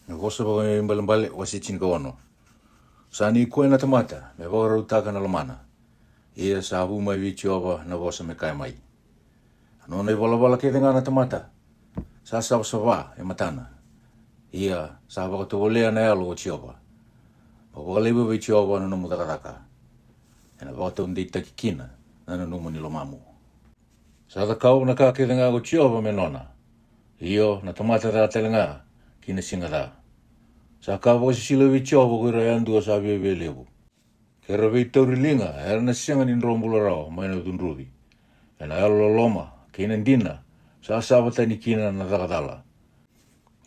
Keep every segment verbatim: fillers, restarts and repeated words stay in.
Na vosa vakaibalebale, wase tinikaono. Sa nei koya na tamata me vakarautaka na lomana. Ia sa vu mai vei Jiova na vosa me kaya mai. A nona ivalavala kece ga na tamata sa savasava e matana. Ia sa vakatovolea na yalo o Jiova. Mo vakalaiva vei Jiova na nomu cakacaka. Ena vakataudeitaki kina na nanuma ni lomamu. Sa cakava na ka kece ga ko Jiova me nona. Io, na tamata ca tale ga ki na siga ca. Sa ka vakasisila vei Jiova ko ira yadua sa viavia levu. Ke ra veitauri liga era na sega ni dro bula rawa mai na cudruvi. Ena yalo loloma kei na dina sa sava tani kina na caka cala.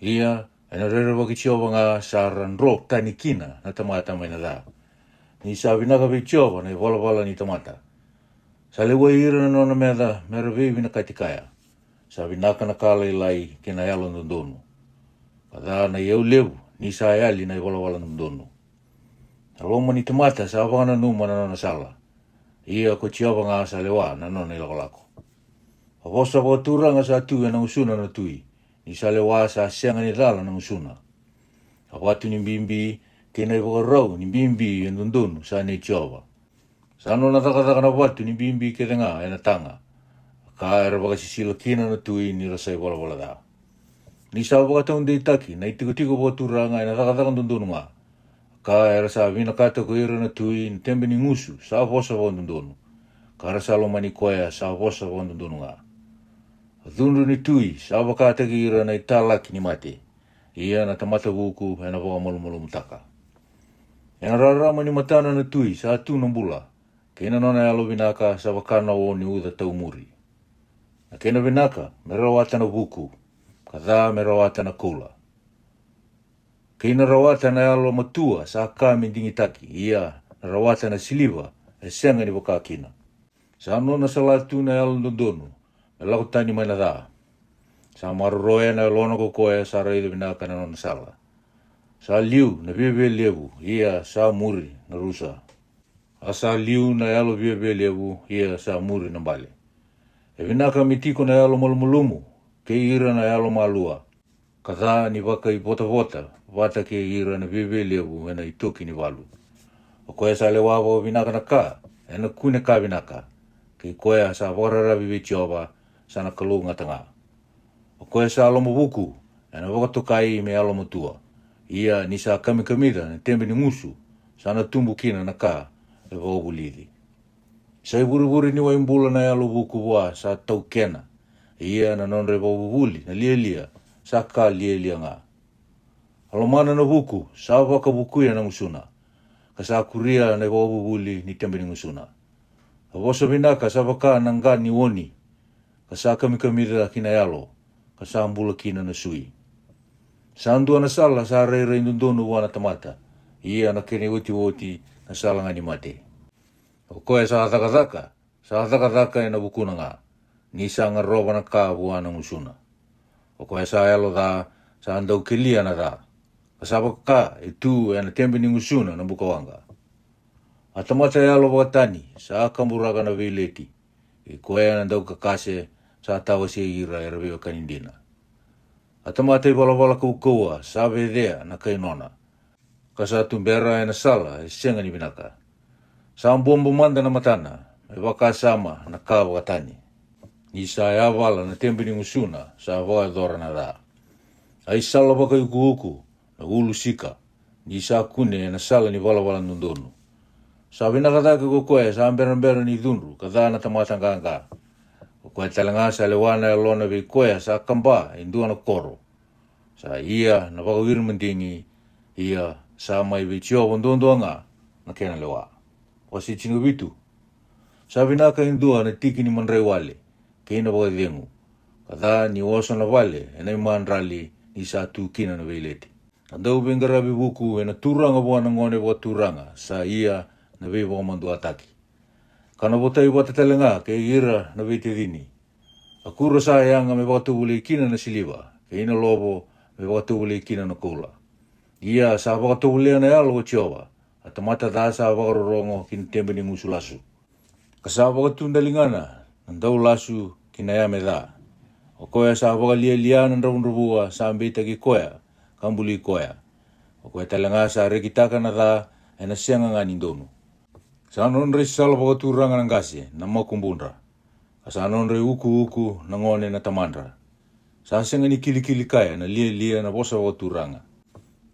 Ia, ena rerevaki Jiova ga sa ra dro tani kina na tamata mai na ca. Ni sa vinaka vei Jiova na ivalavala ni tamata. Sa lewai ira na nona meca me ra veivinakati kaya. Sa vinaka na ka lailai kei na yalo dodonu. Ka ca na iyau levu ni sa yali na ivalavala dodonu. Na loma ni tamata sa vakananuma na nona sala. Ia ko Jiova ga sa lewa na nona ilakolako. A vosa vakaturaga sa tu ena gusuna na tui. Ni sa lewa sa sega ni cala na gusuna. A vatu ni bibi kei na ivakarau ni bibi e dodonu sa nei Jiova. Sa nona cakacaka na vatu ni bibi kece ga ena taga. A ka era vakasisila kina na tui ni ra sa ivalavala ca. Ni sa vakataudeitaki na itikotiko vakaturaga ena cakacaka dodonu ga. A ka era sa vinakata ko ira na tui na tebe ni gusu sa vosa vakadodonu. Ka ra sa lomani koya sa vosa vakadodonu ga. A cudru ni tui sa vakataki ira na italaki ni mate. Ia na tamata vuku ena vakamalumalumutaka. Ena rarama ni matana na tui sa tu na bula. Kei na nona yalo vinaka sa vaka na o ni uca taumuri. Na kena vinaka me rawata na vuku. Ka ca me rawata na koula. Kei na rawata na yalo matua sa ka me digitaki. Ia na rawata na siliva e sega ni vaka kina. Sa nona sala tu na yalo dodonu me lako tani mai na ca. Sa maroroya na yalona ko koya sa raica vinaka na nona sala. Sa liu na viavia levu, ia sa muri na rusa. A sa liu na yalo viavia levu, ia sa muri na bale. E vinaka me tiko na yalo malumalumu kei ira na yalo malua. Ka ca ni vakaivotavota vata kei ira na viavia levu ena itoki ni valu. O koya sa lewa vakavinaka na ka ena kune ka vinaka. Kei koya sa vakararavi vei Jiova sa na kalougata ga. O koya sa lomavuku ena vakatokai me yalomatua. Ia ni sa kamikamica na tebe ni gusu sa na tubu kina na ka e vakavulici. Sa ivurevure ni wai bula na yalo vuku vua sa taukena. Ia na nodra ivakavuvuli na lialia sa ka lialia ga. A lomana na vuku sa vakavukuya na gusuna. Ka sa kuria na ivakavuvuli ni tebe ni gusuna. A vosa vinaka sa vaka na qa ni oni. Ka sa kamikamica ki na yalo. Ka sa bula kina na sui. Sa dua na sala sa rairai dodonu vua na tamata. Ia na kena iotioti na sala ga ni mate. O koya sa cakacaka sa cakacaka ena vukuna ga. Ni sa garova na ka vua na gusuna. O koya sa yalo ca sa dau kelia na ca. Ka sa vaka e tu ena tebe ni gusuna na bukawaqa. A tamata yalo vakatani sa kaburaka na veileti. Kei koya na daukakase sa tawasei ira era veiwekani dina. A tamata ivalavala kaukauwa sa vecea na kai nona. Ka sa tubera ena sala e sega ni vinaka. Sa bobo mada na matana me vakasama na ka vakatani. Ni sa yavala na tebe ni gusuna sa vakayacora na ca. A isala vakaiukuuku na ulu sika. Ni sa kune ena sala ni valavala dodonu. Sa vinaka cake ko koya sa berabera ni cudru ka ca na tamata qaqa. O koya tale ga sa lewa na yalona vei koya sa kaba e dua na koro. Sa ia na vakawiri madigi, ia sa mai vei Jiova duadua ga na kena lewa. Wase tinikavitu. Sa vinaka e dua na tiki ni madrai wale kei na vakacegu. Ka ca ni oso na vale ena imadrali ni sa tu kina na veileti. Na dauveiqaravi vuku ena turaga vua na gone vakaturaga sa ia na veivakamaduataki. Ka na votai vata tale ga kei ira na veitacini. A kuro sa yaga me vakatovolei kina na siliva, kei na lovo me vakatovolei kina na koula. Ia sa vakatovolea na yalo o Jiova, a tamata ca sa vakarorogo ki na tebe ni gusu lasu. Ka sa vakatu daligana na daulasu ki na yame ca. O koya sa vakalialia na dravudravua sa beitaki koya, ka buli koya. O koya tale ga sa rekitaka na ca, ena sega ga ni donu. Sa nodra isala vakaturaga na qase na makubudra, ka sa nodra iukuuku na gone na tamadra. Sa sega ni kilikili kaya na lialia na vosa vakaturaga,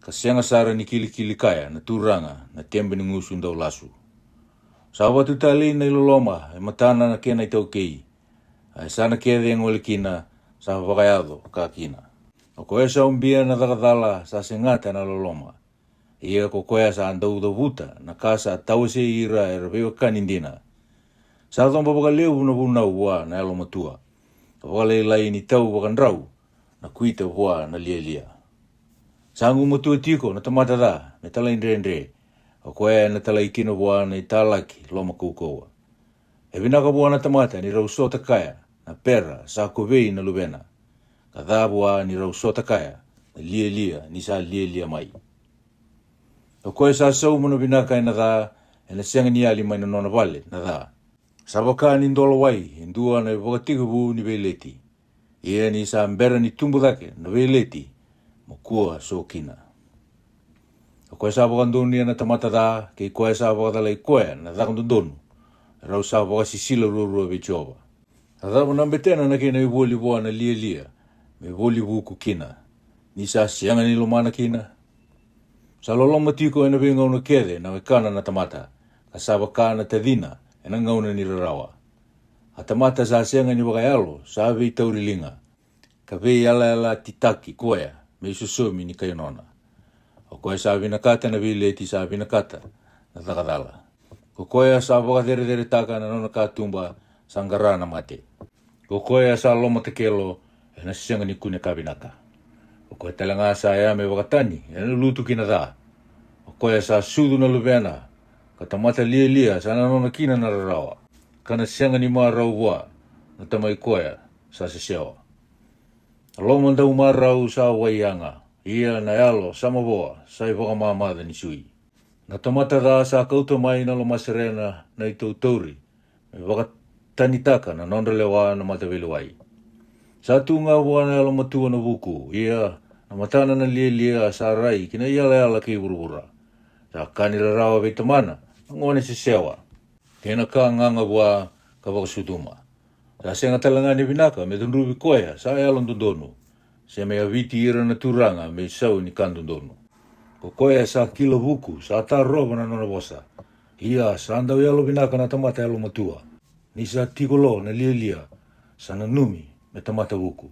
ka sega sara ni kilikili kaya na turaga na tebe ni gusu dau lasu. Sa vatu talei na iloloma e matana na kena itaukei, a yasana kece e gole kina sa vakayaco ka kina. O koya sa ubia na caka cala sa segata na loloma. Ia ko koya sa dau cavuta na ka sa tawasei ira era veiwekani dina. Sa coba vakalevu na vunau vua na yalomatua, ka vakalailai ni tau vakadrau na kuita vua na lialia. Sa gumatua tiko na tamata ca me talaidredre, o koya ena talai kina vua na italaki loma kaukauwa. E vinaka vua na tamata ni rau sota kaya na pera sa kovei na luvena, ka ca vua ni rau sota kaya na lialia ni sa lialia mai. O koya sa sauma na vinaka ena ca, ena sega ni yali mai na nona vale na ca. Sa vaka ni dolawai e dua na ivakatekivu ni veileti. Ia ni sa bera ni tubu cake na veileti, mo kua so kina. O koya sa vakadonuya na tamata ca, kei koya sa vakacalai koya na caka dodonu, rau sa vakasisila ruarua vei Jiova. A cava na betena na kena ivoli vua na lialia me voli vuku kina, ni sa sega ni lomana kina? Sa loloma tiko ena veigauna kece na wekana na tamata, ka sa vaka na tacina ena gauna ni rarawa. A tamata sa sega ni vakayalo sa veitauriliga, ka veiyalayalatitaki koya me isosomi ni kai nona. O koya sa vinakata na veileti sa vinakata na caka cala. Ko koya sa vakacereceretaka na nona katuba sa qara na mate. Ko koya sa lomatakelo ena sega ni kune ka vinaka. O koya tale ga sa yame vakatani ena lutu ki na ca. O koya sa sucu na luvena, ka tamata lialia sa nanona kina na rarawa, ka na sega ni marau vua na tamai koya sa sesewa. A loma dau marau sa wai yaga, ia na yalo sa mavoa sa ivakamamaca ni sui. Na tamata ca sa kauta mai na lomaserena na itautauri, me vakatanitaka na nodra lewa na mataveilewai. Sa tu ga vua na yalomatua na vuku, ia na matana na lialia sa rai ki na iyalayala kei vuravura. Sa ka ni rarawa vei tamana na gone sesewa, kei na ka gaga vua ka vakasucuma. Sa sega tale ga ni vinaka me cudruvi koya sa yalododonu, se me yaviti ira na turaga me isau ni ka dodonu. Ko koya sa kila vuku sa tarova na nona vosa, ia sa dau yalovinaka na tamata yalomatua. Ni sa tiko lo na lialia, sa nanumi me tamata vuku,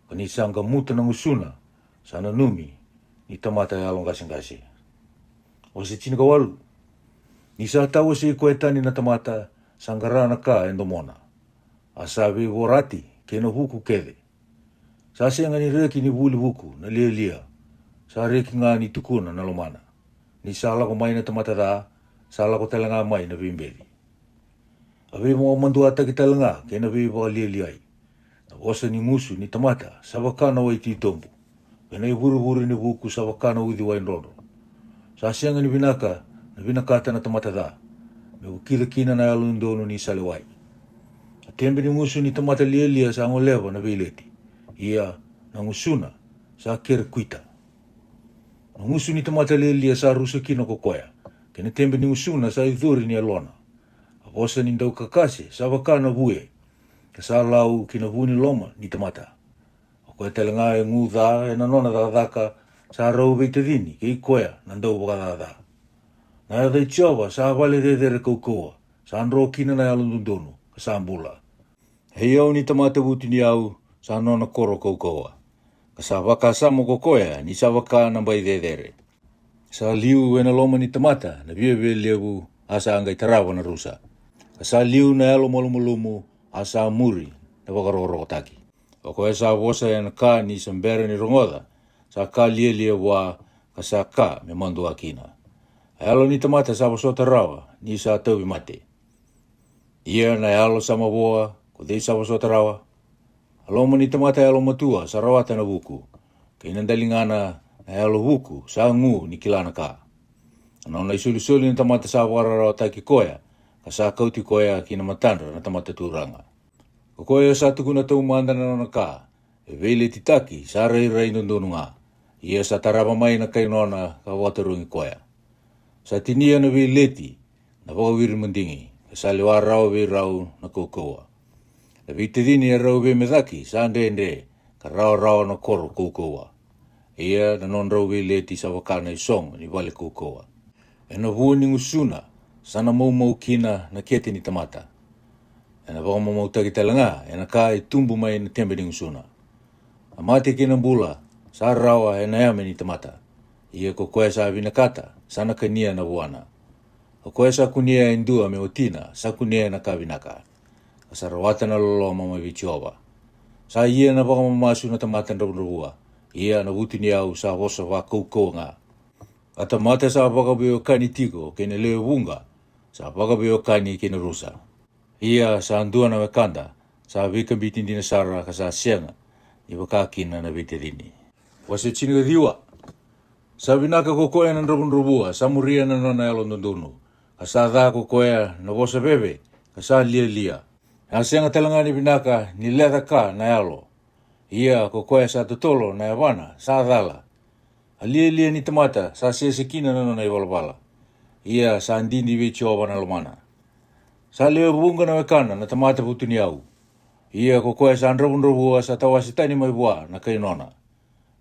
ka ni sa qamuta na gusuna, sa nanumi ni tamata yaloqaseqase. Wase tinikawalu. Ni sa tawasei koya tani na tamata, sa qara na ka e domona, a sa veivorati kei na vuku kece. Sa sega ni reki ni vuli vuku na lialia, sa reki ga ni tukuna na lomana. Ni sa lako mai na tamata ca, sa lako tale ga mai na veibeci. A veivakamaduataki tale ga kei na veivakalialiai. Na vosa ni gusu ni tamata sa vaka na wai titobu, kei na ivurevure ni vuku sa vaka na uciwai drodro. Sa sega ni vinaka na vinakata na tamata ca, me ukica kina na yalododonu ni sa lewai. A tebe ni gusu ni tamata lialia sa goleva na veileti, ia na gusuna sa kere kuita. Na gusu ni tamata lialia sa rusa kina ko koya, kei na tebe ni gusuna sa icori ni yalona. A vosa ni daukakase sa vaka na vue, ka sa lau ki na vu ni loma ni tamata. O koya tale ga e gu ca ena nona cakacaka, sa rau veitacini kei koya na dauvakacaca. Na yaca i Jiova sa vale cecere kaukauwa, sa dro kina na yalododonu ka sa bula. E iyau ni tamata vutuniyau sa nona koro kaukauwa, ka sa vakasama ko koya ni sa vaka na bai cecere. Sa liu ena loma ni tamata na viavialevu, a sa qai tarava na rusa. Ka sa liu na yalo malumalumu, a sa muri na vakarokorokotaki. O koya sa vosa ena ka ni sa bera ni rogoca, sa ka lialia vua, ka sa ka me madua kina. A yalo ni tamata sa vosota rawa ni sa tauvi mate. Ia na yalo sa mavoa, ko cei sa vosota rawa? A loma ni tamata yalomatua sa rawata na vuku, kei na daligana na yalo vuku sa gu ni kila na ka. A nona isolisoli na tamata sa vakararawataki koya, ka sa kauti koya ki na matadra na tamata turaga. Ko koya sa tukuna taumada na nona ka, e veiletitaki sa rairai dodonu ga. Ia sa tarava mai na kai nona ka vakatarogi koya. Sa tinia na veileti na vakawiri madigi, ka sa lewa rawa vei rau na kaukauwa. Na veitacini e rau veimecaki sa dredre, ka rawarawa na koro kaukauwa. Ia na nodrau veileti sa vaka na isogo ni vale kaukauwa. E na vua ni gusuna sa na maumau kina na kete ni tamata. E na vakamamautaki tale ga e na ka e tubu mai na tebe ni gusuna. A mate kei na bula sa rawa e na yame ni tamata. Ia ko koya sa vinakata sa na kania na vuana. O koya sa kunea e dua me watina sa kunea na ka vinaka, ka sa rawata na loloma mai vei Jiova. Sa ia na vakamamasu na tamata dravudravua, ia na vutuniyau sa vosa vakaukauwa ga. A tamata sa vakaveiwekani tiko kei na lewe vuqa sa vakaveiwekani kei na rusa. Ia sa dua na wekada sa veikabiti dina sara ka sa sega ni vaka kina na veitacini. Wase tinikaciwa. Sa vinaka ko koya na dravudravua sa muria na nona yalododonu, ka sa ca ko koya na vosa veve ka sa lialia. A sega tale ga ni vinaka ni leca ka na yalo. Ia ko koya sa totolo na yavana sa cala. A lialia ni tamata sa sese kina na nona ivalavala. Ia sa didi vei Jiova na lomana. Sa lewe vuqa na wekana na tamata vutuniyau. Ia ko koya sa dravudravua sa tawase tani mai vua na kai nona.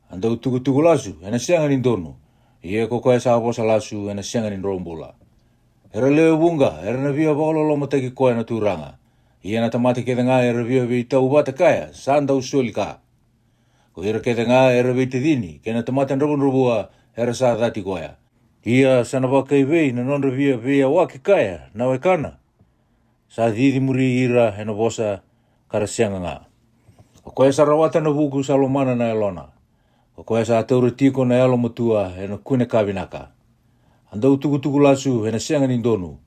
A dau tukutuku lasu e na sega ni donu. Ia ko koya sa vosa lasu e na sega ni dro bula. Era lewe vuqa era na via vakalolomataki koya na Turaga. Ia na tamata kece ga era via veitauvata kaya sa dau soli ka. Ko ira kece ga era veitacini kei na tamata dravudravua era sa cati koya. Ia sa na vakaivei na nodra via veiyawaki kaya na wekana? Sa cici muri ira e na vosa ka ra sega ga. O koya sa rawata na vuku sa lomana na yalona. O koya sa taura tiko na yalo matua e na kune ka vinaka. A dau tukutuku lasu e na sega ni donu.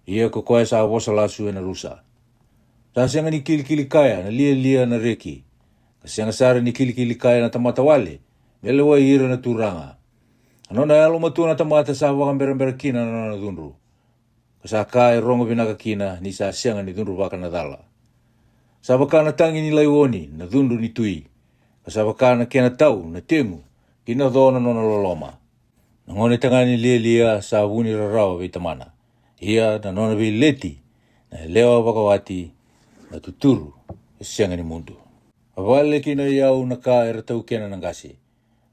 Ia ko koya sa vosa lasu e na rusa. Sa sega ni kilikili kaya na lialia na reki, ka sega sara ni kilikili kaya na tamata wale me lewai ira na Turaga. A nona yalo matua na tamata sa vakaberabera kina na nona cudru. Ka sa ka e rogo vinaka kina ni sa sega ni cudruvaka na cala. Sa vaka na tagi ni laioni na cudru ni tui, ka sa vaka na kena tau na tegu ki na co na nona loloma. Na gone tagane lialia sa vu ni rarawa vei tamana. Ia na nona veileti na yalewa vakawati na tuturu e sega ni mudu. A vale ki na iyau na ka era taukena na qase.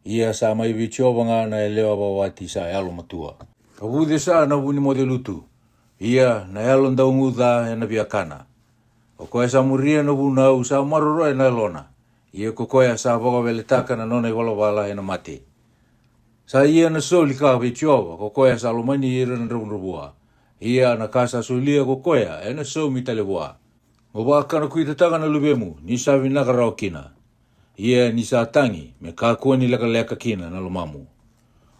Ia sa mai vei Jiova ga na yalewa vakawati sa yalo matua. A vucesa na vu ni moce lutu. Ia na yalo dauguca e na viakana. O koya sa muria na vunau sa maroroya na yalona. Ia ko koya sa vakawaletaka na nona ivalavala e na mate. Sa ia na soli ka vei Jiova ko koya sa lomani ira na dravudravua. Ia na ka sa solia ko koya e na saumi tale vua. Mo vakanakuitataka na luvemu ni sa vinaka rawa kina. Ia ni sa tagi me kakua ni lekaleka kina na lomamu.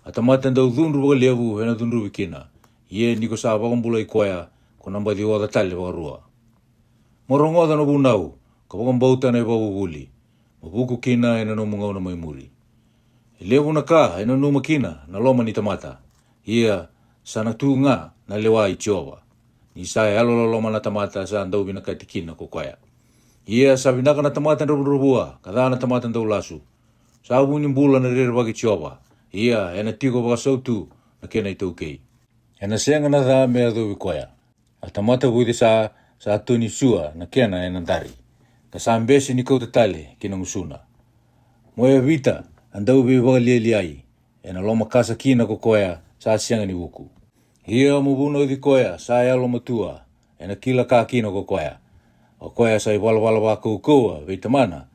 A tamata dau cudru vakalevu e na cudruvi kina. Ia ni ko sa vakabulai koya ko na baci oca tale vakarua. Mo rogoca na vunau ka vakabauta na ivakavuvuli. Mo vuku kina e na nomu gauna mai muri. E levu na ka e nanuma kina na loma ni tamata. Ia sa na tu ga na lewa i Jiova. Ni sa yalololoma na tamata sa dau vinakati kina ko koya. Ia sa vinaka na tamata dravudravua ka ca na tamata dau lasu. Sa vu ni bula na rerevaki Jiova. Ia e na tiko vakasautu na kena itaukei. E na sega na ca me yacovi koya. A tamata vucesa sa toni sua na kena e na dari, ka sa bese ni kauta tale ki na gusuna. Mo yavita a dau veivakalialiai, e na lomakasa kina ko koya sa sega ni vuku. Ia mo vunauci koya sa yalo matua, e na kila ka kina ko koya. O koya sa ivalavala vakaukauwa vei tamana,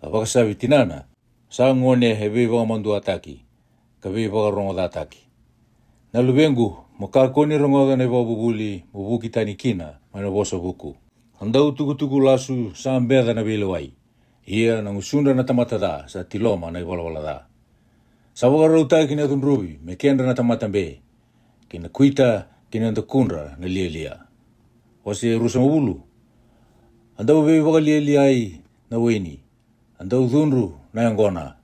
ka vakasavi tinana, sa gone e veivakamaduataki ka veivakarogocataki. Na luvequ, mo kakua ni rogoca na ivakavuvuli mo vuki tani kina mai na vosa vuku. A dau tukutuku lasu sa beca na veilewai. Ia na gusudra na tamata ca sa tiloma na ivalavala ca. Sa vakarautaki na cudruvi me kedra na tamata be, kei na kuita kei na dakudra na lialia. Wase e ruasagavulu. A dau veivakalialiai na waini, a dau cudru na yaqona.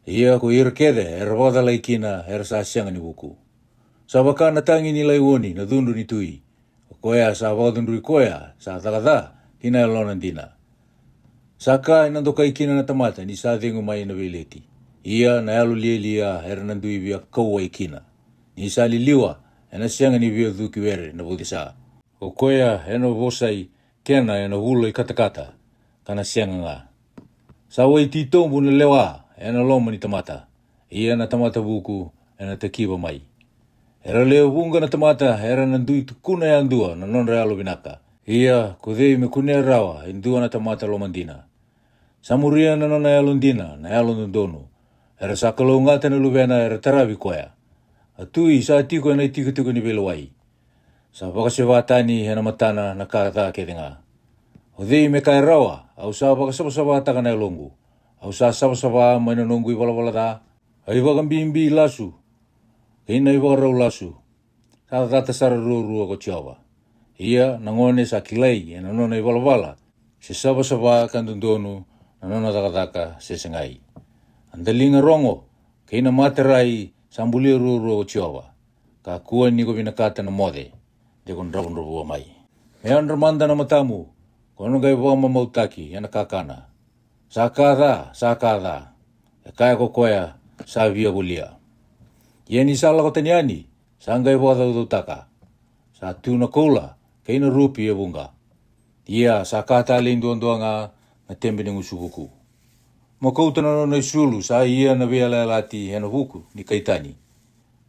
Ia ko ira kece era vakacalai kina era sa sega ni vuku. Sa vaka na tagi ni laioni na cudru ni tui. O koya sa vakacudrui koya sa caka ca ki na yalona dina. Sa ka e na dokai kina na tamata ni sa cegu mai na veileti. Ia na yalo lialia era na dui via kauwai kina. Ni sa liliwa, ena sega ni via cuki were na vucesa. O koya ena vosai kena ena vula i katakata, ka na sega ga. Sa wai titobu na lewa ena loma ni tamata, ia na tamata vuku ena takiva mai. Era lewe vuqa na tamata era na dui tukuna yadua na nodra yalo vinaka. Ia ko cei me kunea rawa e dua na tamata lomadina? Sa muria na nona yalodina na yalododonu. Era sa kalougata na luvena era taravi koya. A tui sa tiko ena itikotiko ni veilewai. Sa vakaseva tani ena matana na ka ca kece ga. O cei me kaya rawa, au sa vakasavasavataka na yaloqu? Au sa savasava mai na noqu ivalavala ca. A ivakabibi lasu kei na ivakarau lasu sa cata sara ruarua ko Jiova. Ia na gone sa kilai ena nona ivalavala, se savasava ka dodonu na nona cakacaka se segai. A daliga rogo kei na mate rai sa bulia ruarua ko Jiova. Kakua ni ko vinakata na moce, de ko dravudravua mai. Me yadra mada na matamu, ko na qai vakamamautaki ena kakana. Sa ka ca, sa ka ca, e kaya ko koya sa via volia. Ia ni sa lako tani yani, sa qai vakacaucautaka. Sa tu na koula kei na rupi e vuqa. Ia sa ka talei duadua ga na tebe ni gusuvuku. Mo kauta na nona isulu sa ia na veiyalayalati ena vuku ni kai tani,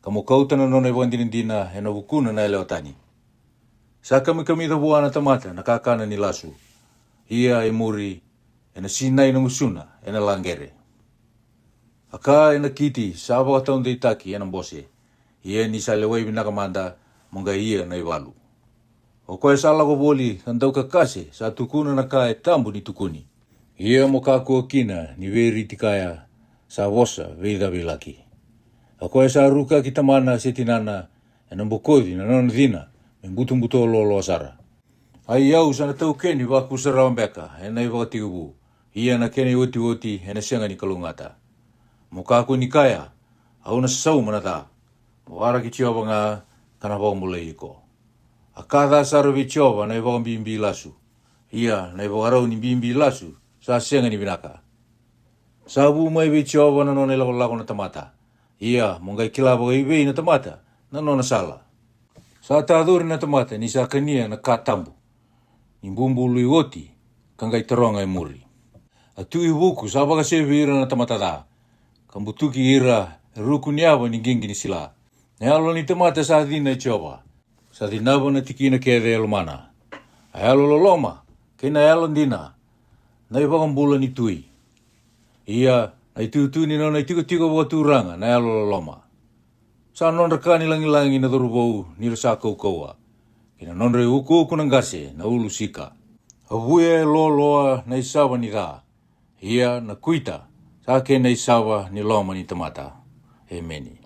ka mo kauta na nona ivakadinadina ena vukuna na yalewa tani. Sa kamikamica vua na tamata na kakana ni lasu. Ia e muri, ena sinai na gusuna ena laqere. A ka ena kiti sa vakataudeitaki ena bose. Ia ni sa lewai vinaka mada, mo qai ia na ivalu. O koya sa lako voli ka daukakase sa tukuna na ka e tabu ni tukuni. Ia mo kakua kina ni veiriti kaya, sa vosa veicavilaki. O koya sa rukaki tamana se tinana, ena bokoci na nona cina me butobuto loaloa sara. A iyau sa na taukeni vakusa rawa beka ena ivakatekivu, ia na kena iotioti ena sega ni kalougata. Mo kakua ni kaya, au na sauma na ca. Mo waraki Jiova ga, ka na vakabulai iko. A ka ca sara vei Jiova na ivakabibi lasu. Ia na ivakarau ni bibi lasu sa sega ni vinaka. Sa vu mai vei Jiova na nona ilakolako na tamata. Ia mo qai kila vakaivei na tamata na nona sala? Sa tacori na tamata ni sa kania na ka tabu, ni bubului oti ka qai taroga e muri. A tui vuku sa vakasevi ira na tamata ca, ka butuki ira e ruku ni yava ni qiqi ni sila. Na yalo ni tamata sa cina e Jiova, sa cinava na tikina kece e lomana. A yalo loloma kei na yalo dina na ivakabula ni tui. Ia na itutu ni nona itikotiko vakaturaga na yalo loloma. Sa nodra ka ni lagilagi na cauravou ni ra sa kaukauwa, kei na nodra iukuuku na qase na ulu sika. A vuya e loaloa na isava ni ca, ia na kuita sa kena isava ni loma ni tamata. Emeni.